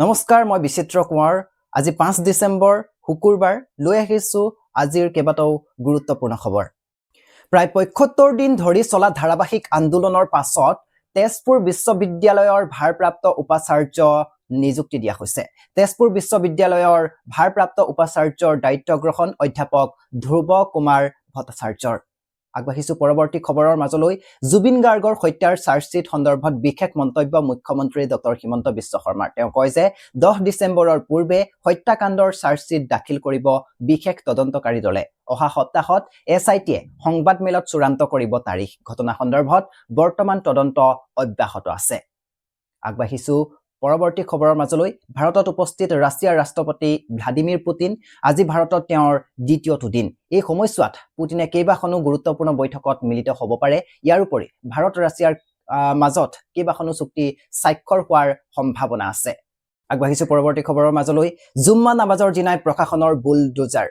নমস্কাৰ, মই বিচিত্ৰ কোঁৱৰ। আজি 5 ডিচেম্বৰ, শুকুৰবাৰ। লৈ আহিছোঁ আজিৰ কেইবাটাও গুৰুত্বপূৰ্ণ খবৰ। প্ৰায় 75 দিন ধৰি চলা ধাৰাবাহিক আন্দোলনৰ পাছত তেজপুৰ বিশ্ববিদ্যালয়ৰ ভাৰপ্ৰাপ্ত উপাচাৰ্য নিযুক্তি দিয়া হৈছে। তেজপুৰ বিশ্ববিদ্যালয়ৰ ভাৰপ্ৰাপ্ত উপাচাৰ্যৰ দায়িত্ব গ্ৰহণ অধ্যাপক ধ্ৰুৱ কুমাৰ ভট্টাচাৰ্যৰ। আগবাঢ়িছো পৰৱৰ্তী খবৰৰ মাজলৈ। জুবিন গাৰ্গৰ হত্যাৰ চাৰ্জশ্বীট সন্দৰ্ভত বিশেষ মন্তব্য মুখ্যমন্ত্ৰী ডক্টৰ হিমন্ত বিশ্ব শৰ্মাৰ। তেওঁ কয় যে 10 ডিচেম্বৰৰ পূৰ্বে হত্যাকাণ্ডৰ চাৰ্জশ্বীট দাখিল কৰিব বিশেষ তদন্তকাৰী দলে। অহা সপ্তাহত এছ I টিয়ে সংবাদমেলত চূড়ান্ত কৰিব তাৰিখ। ঘটনা সন্দৰ্ভত বৰ্তমান তদন্ত অব্যাহত আছে। আগবাঢ়িছো পৰৱৰ্তী খবৰৰ মাজলৈ। ভাৰতত উপস্থিত ৰাছিয়াৰ ৰাষ্ট্ৰপতি ভ্লাদিমিৰ পুটিন। আজি ভাৰতত তেওঁৰ দ্বিতীয়টো দিন। এই সময়ছোৱাত পুটিনে কেইবাখনো গুৰুত্বপূৰ্ণ বৈঠকত মিলিত হ'ব পাৰে। ইয়াৰ উপৰি ভাৰত ৰাছিয়াৰ মাজত কেইবাখনো চুক্তি স্বাক্ষৰ হোৱাৰ সম্ভাৱনা আছে। আগবাঢ়িছো পৰৱৰ্তী খবৰৰ মাজলৈ। জুম্মা নামাজৰ দিনাই প্ৰশাসনৰ বুলডোজাৰ।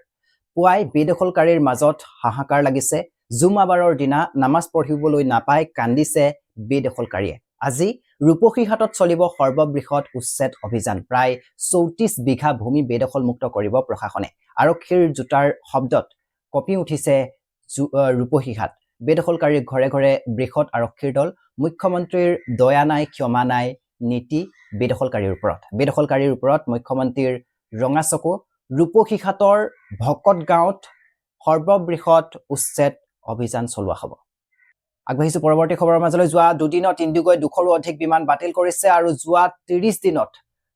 পুৱাই বেদখলকাৰীৰ মাজত হাহাকাৰ লাগিছে। জুম্মাবাৰৰ দিনা নামাজ পঢ়িবলৈ নাপাই কান্দিছে বেদখলকাৰীয়ে। আজি ৰূপহীহাটত চলিব সৰ্ববৃহৎ উচ্ছেদ অভিযান। প্ৰায় 34 বিঘা ভূমি বেদখলমুক্ত কৰিব প্ৰশাসনে। আৰক্ষীৰ জোতাৰ শব্দত কঁপি উঠিছে ৰূপহীহাট। বেদখলকাৰীৰ ঘৰে ঘৰে বৃহৎ আৰক্ষীৰ দল। মুখ্যমন্ত্ৰীৰ দয়া নাই, ক্ষমা নাই নীতি বেদখলকাৰীৰ ওপৰত। বেদখলকাৰীৰ ওপৰত মুখ্যমন্ত্ৰীৰ ৰঙা চকু। ৰূপহীহাটৰ ভকত গাঁৱত সৰ্ববৃহৎ উচ্ছেদ অভিযান চলোৱা হ'ব। আগবাঢ়িছো পৰৱৰ্তী খবৰৰ মাজলৈ। যোৱা দুদিনত ইণ্ডিগ'ই 200ৰো অধিক বিমান বাতিল কৰিছে আৰু যোৱা 30 দিনত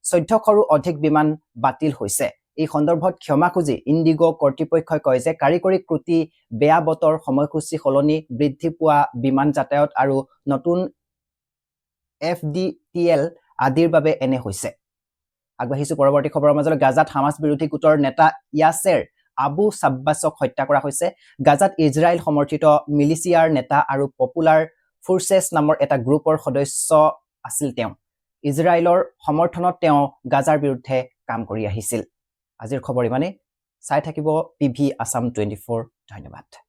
1400ৰো অধিক বিমান বাতিল হৈছে। এই সন্দৰ্ভত ক্ষমা খুজি ইণ্ডিগ' কৰ্তৃপক্ষই কয় যে কাৰিকৰী ত্ৰুটি, বেয়া বতৰ, সময়সূচী সলনি, বৃদ্ধি পোৱা বিমান যাতায়াত আৰু নতুন এফ ডি টি এল আদিৰ বাবে এনে হৈছে। আগবাঢ়িছো পৰৱৰ্তী খবৰৰ মাজলৈ। গাজাত হামাছ বিৰোধী গোটৰ নেতা য়াছেৰ আবু চাব্বাছক হত্যা কৰা হৈছে। গাজাত ইজৰাইল সমৰ্থিত মিলিচিয়াৰ নেতা আৰু পপুলাৰ ফ'ৰ্চেছ নামৰ এটা গ্ৰুপৰ সদস্য আছিল তেওঁ। ইজৰাইলৰ সমৰ্থনত তেওঁ গাজাৰ বিৰুদ্ধে কাম কৰি আহিছিল। আজিৰ খবৰ ইমানেই। চাই থাকিব পিভি আছাম 24। ধন্যবাদ।